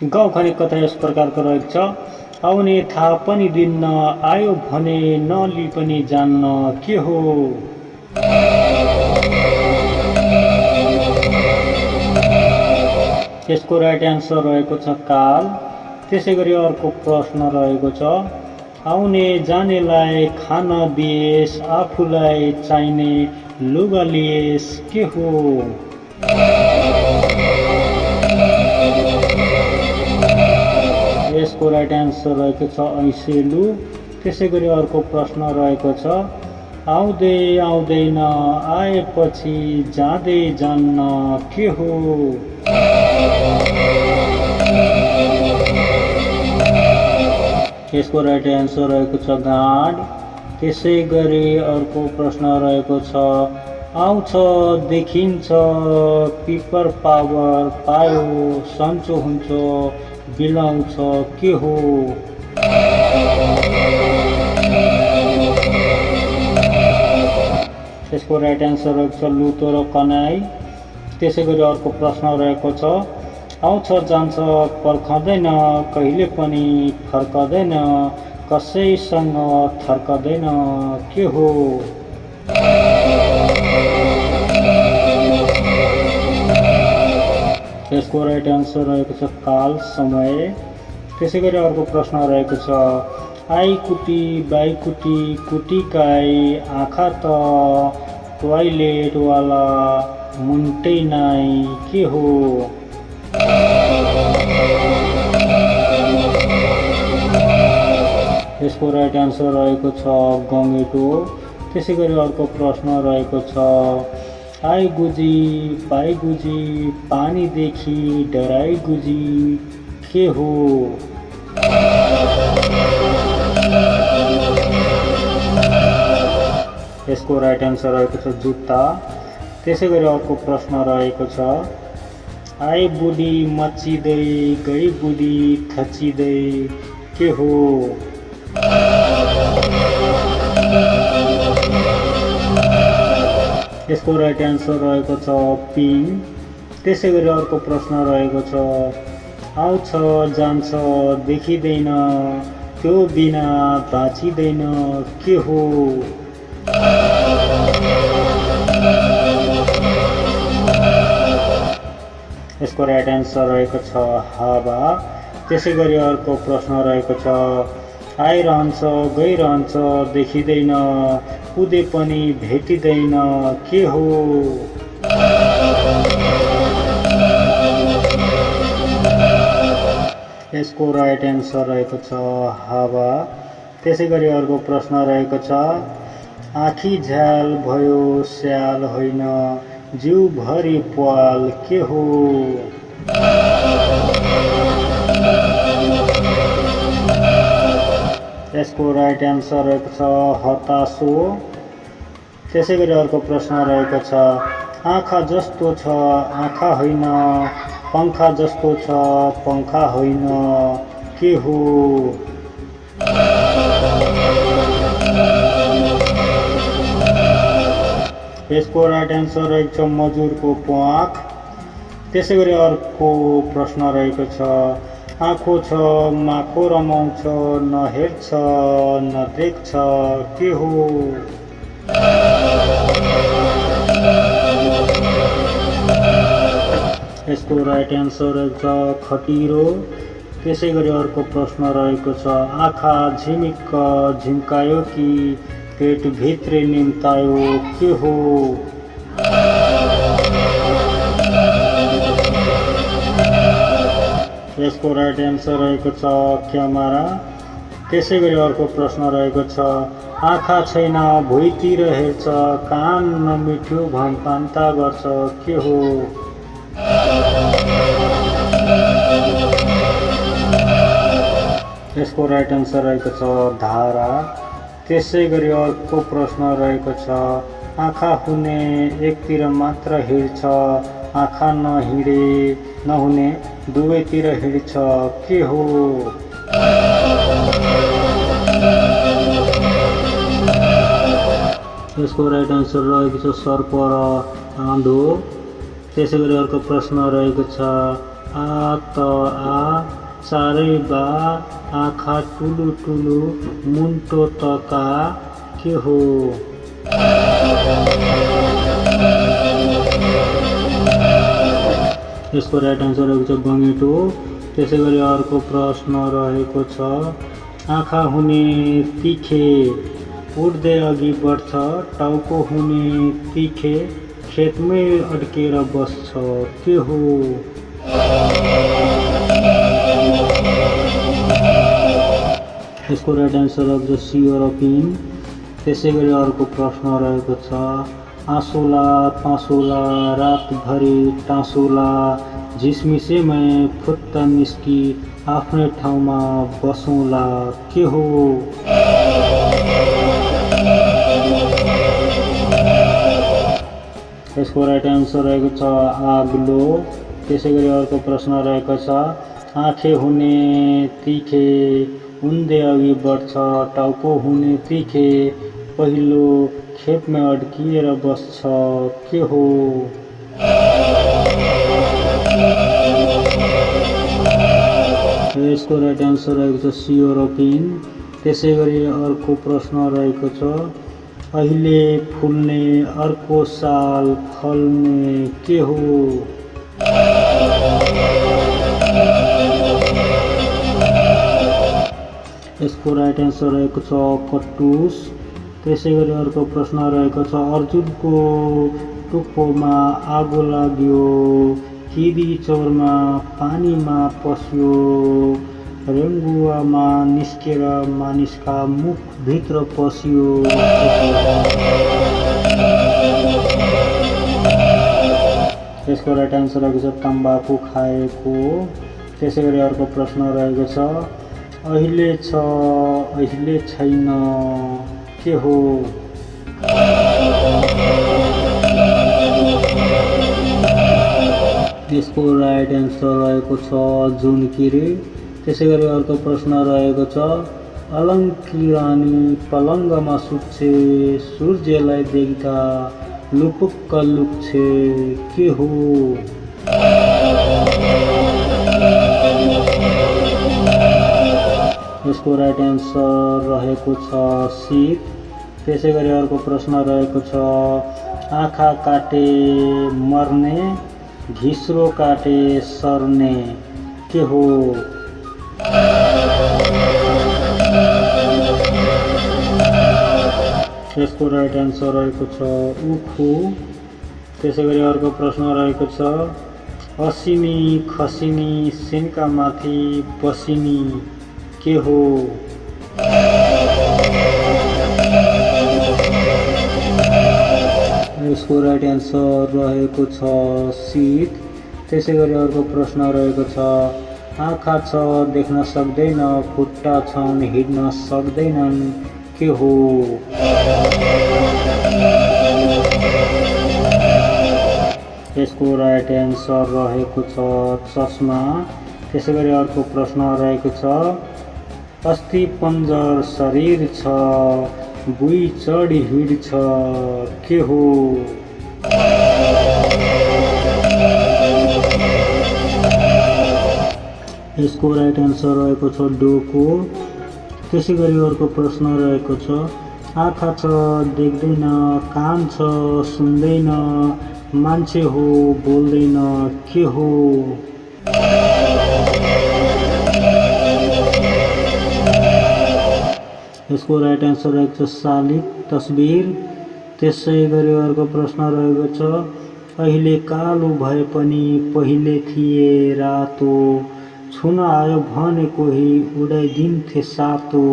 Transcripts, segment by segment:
गाउँखाने कथा यस प्रकारको रहेको छ। आउने थाहा पनि दिन्न, आयो भने नलि पनि जान्न, के हो? यसको राइट एन्सर रहेको छ काल। त्यसै गरी अर्को प्रश्न रहेको छ, आउने जानेलाई खान दिएस, आफूलाई चाहिने लुगा लिएस, के हो? यसको राइट एन्सर रहेको छ ऐसेलु। त्यसै गरी अर्को प्रश्न रहेको छ, आउँदै आउँदैन, आएपछि जाँदै जान्न, के हो? यसको राइट एन्सर रहेको छ गाँड। त्यसै गरी अर्को प्रश्न रहेको छ, आउँछ देखिन्छ, पिपर पावर पायो, सन्चो हुन्छ, बिलाउँछ, के हो? यसको राइट एन्सर रहेको छ लुतो र कनाई। त्यसै गरी अर्को प्रश्न रहेको छ, आउँछ जान्छ, पर्खँदैन, कहिले पनि फर्कँदैन, कसैसँग थर्कँदैन, के हो? यसको राइट एन्सर रहेको छ काल समय। त्यसै गरी अर्को प्रश्न रहेको छ, आइकुटी बाइकुटी कुटिकाई, आँखा त टोइलेटवाला मुन्टै नाइ, के हो? यसको राइट एन्सर रहेको छ गङ्गेटो। त्यसै गरी अर्को प्रश्न रहेको छ, आई गुजी पाई गुजी, पानीदेखि डराई गुजी, के हो? यसको राइट एन्सर रहेको छ जुत्ता। त्यसै गरी अर्को प्रश्न रहेको छ, आई बुढी मचिँदै गई बुढी थचिँदै, के हो? यसको राइट एन्सर रहेको छ पिङ। त्यसै गरी अर्को प्रश्न रहेको छ, आउँछ जान्छ देखिँदैन, त्यो बिना बाँचिँदैन, के हो? यसको राइट एन्सर रहेको छ हावा। त्यसै गरी अर्को प्रश्न रहेको छ, आइरहन्छ गइरहन्छ देखिँदैन, कुदे पनि भेटिँदैन, के हो? यसको राइट एन्सर रहेको छ हावा। त्यसै गरी अर्को प्रश्न रहेको छ, आँखी झ्याल भयो स्याल होइन, जिउभरि प्वाल, के हो? यसको राइट एन्सर रहेको छ हतासो। त्यसै गरी अर्को प्रश्न रहेको छ, आँखा जस्तो छ आँखा होइन, पङ्खा जस्तो छ पङ्खा होइन, के हो? यसको राइट एन्सर रहेको छ मजुरको प्वाख। त्यसै गरी अर्को प्रश्न रहेको छ, आँखो छ माखो रमाउँछ, न हेर्छ न देख्छ, के हो? यसको राइट एन्सर रहेको छ खटिरो। त्यसै गरी अर्को प्रश्न रहेको छ, आँखा झिमिक्क झिम्कायो कि पेटभित्रै निम्तायो, के हो? यसको राइट एन्सर रहेको छ क्यामेरा। त्यसै गरी अर्को प्रश्न रहेको छ, आँखा छैन भुइँतिर हेर्छ, कान नमिठो भमपान्ता गर्छ, के हो? यसको राइट एन्सर रहेको छ धारा। त्यसै गरी अर्को प्रश्न रहेको छ, आँखा हुने एकतिर मात्र हिँड्छ, आँखा नहुने दुवैतिर हिँड्छ, के हो? यसको राइट एन्सर रहेको छ सर्प र आँधो। त्यसै गरी अर्को प्रश्न रहेको छ, आ त आ चारै बा आँखा टुलु टुलु मुन्टो तका के हो? यसको राइट आन्सर रहेको छ गँगेटो। त्यसै गरी अर्को प्रश्न रहेको छ आँखा हुने तिखे उड्दै अघि बढ्छ, टाउको हुने तिखे खेतमै अड्केर बस्छ, के हो? यसको राइट आन्सर रहेको छ सियोरपिन। त्यसै गरी अर्को प्रश्न रहेको छ आँसोला पाँसोला रातभरि टाँसोला झिसमिसेमै फुत्ता निस्की आफ्नै ठाउँमा बसौँला, के हो? यसको राइट आन्सर रहेको छ आग्लो। त्यसै गरी अर्को प्रश्न रहेको छ आँखे हुने तिखे उन्दै अघि बढ्छ, टाउको हुने तिखे पहिलो खेपमा अड्किएर बस्छ, के हो? यसको राइट आन्सर रहेको छ सियोरपिन। त्यसै गरी अर्को प्रश्न रहेको छ अहिले फुल्ने अर्को साल फल्ने, के हो? यसको राइट आन्सर रहेको छ कटुस। त्यसै गरी अर्को प्रश्न रहेको छ अर्जुनको टुप्पोमा आगो लाग्यो, किरी चौरमा पानीमा पस्यो, रेङ्गुवामा निस्केर मानिसका मुखभित्र पस्यो। यसको राइट आन्सर रहेको छ तम्बाकु खाएको। त्यसै गरी अर्को प्रश्न रहेको छ अहिले छ अहिले छैन, के हो? यसको राइट आन्सर रहेको छ जुनकिरी। त्यसै गरी अर्को प्रश्न रहेको छ अलङ्की रानी पलङ्गमा सुत्छे, सूर्यलाई देख्दा लुपुक्क लुक्छे, के हो? यसको राइट आन्सर रहेको छ शीत। त्यसै गरी अर्को प्रश्न रहेको छ आँखा काटे मर्ने घिस्रो काटे सर्ने, के हो? यसको राइट आन्सर रहेको छ उखु। त्यसै गरी अर्को प्रश्न रहेको छ असिनी खसिनी सिन्का माथि बसिनी, के हो? यसको राइट आन्सर रहेको छ शीत। त्यसै गरी अर्को प्रश्न रहेको छ आँखा छ देख्न सक्दैन, खुट्टा छन् हिँड्न सक्दैनन्, के हो? यसको राइट आन्सर रहेको छ चस्मा। त्यसै गरी अर्को प्रश्न रहेको छ अस्ति पन्जर शरीर छ बुई चढी हिँड्छ, के हो? यसको राइट आन्सर रहेको छ डोको। त्यसै गरी अर्को प्रश्न रहेको छ आँखा छ देख्दैन, कान छ सुन्दैन, मान्छे हो बोल्दैन, के हो? यसको राइट आन्सर रहेको छ शालिक तस्बिर। त्यसै गरी अर्को प्रश्न रहेको छ अहिले कालो भए पनि पहिले थिए रातो, छुन आयो भने कोही उडाइदिन्थे सातो,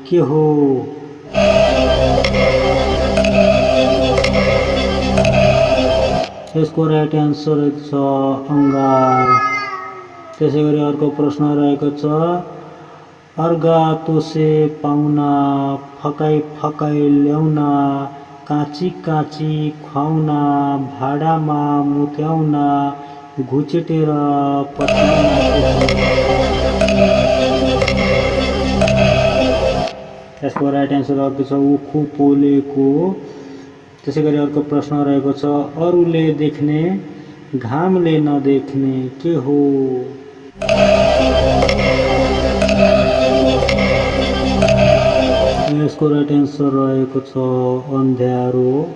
के हो? यसको राइट आन्सर रहेको छ अङ्गार। त्यसै गरी अर्को प्रश्न रहेको छ अर्घा तोसे पाउना फकाइ फकाइ ल्याउना, काँची काँची खुवाउना, भाडामा मुत्याउना, घुचेटेर पठाउना। यसको राइट आन्सर रहेको छ उखु पोलेको। त्यसै गरी अर्को प्रश्न रहेको छ अरूले देख्ने घामले नदेख्ने के हो? यसको राइट एन्सर रहेको छ अन्ध्यारो।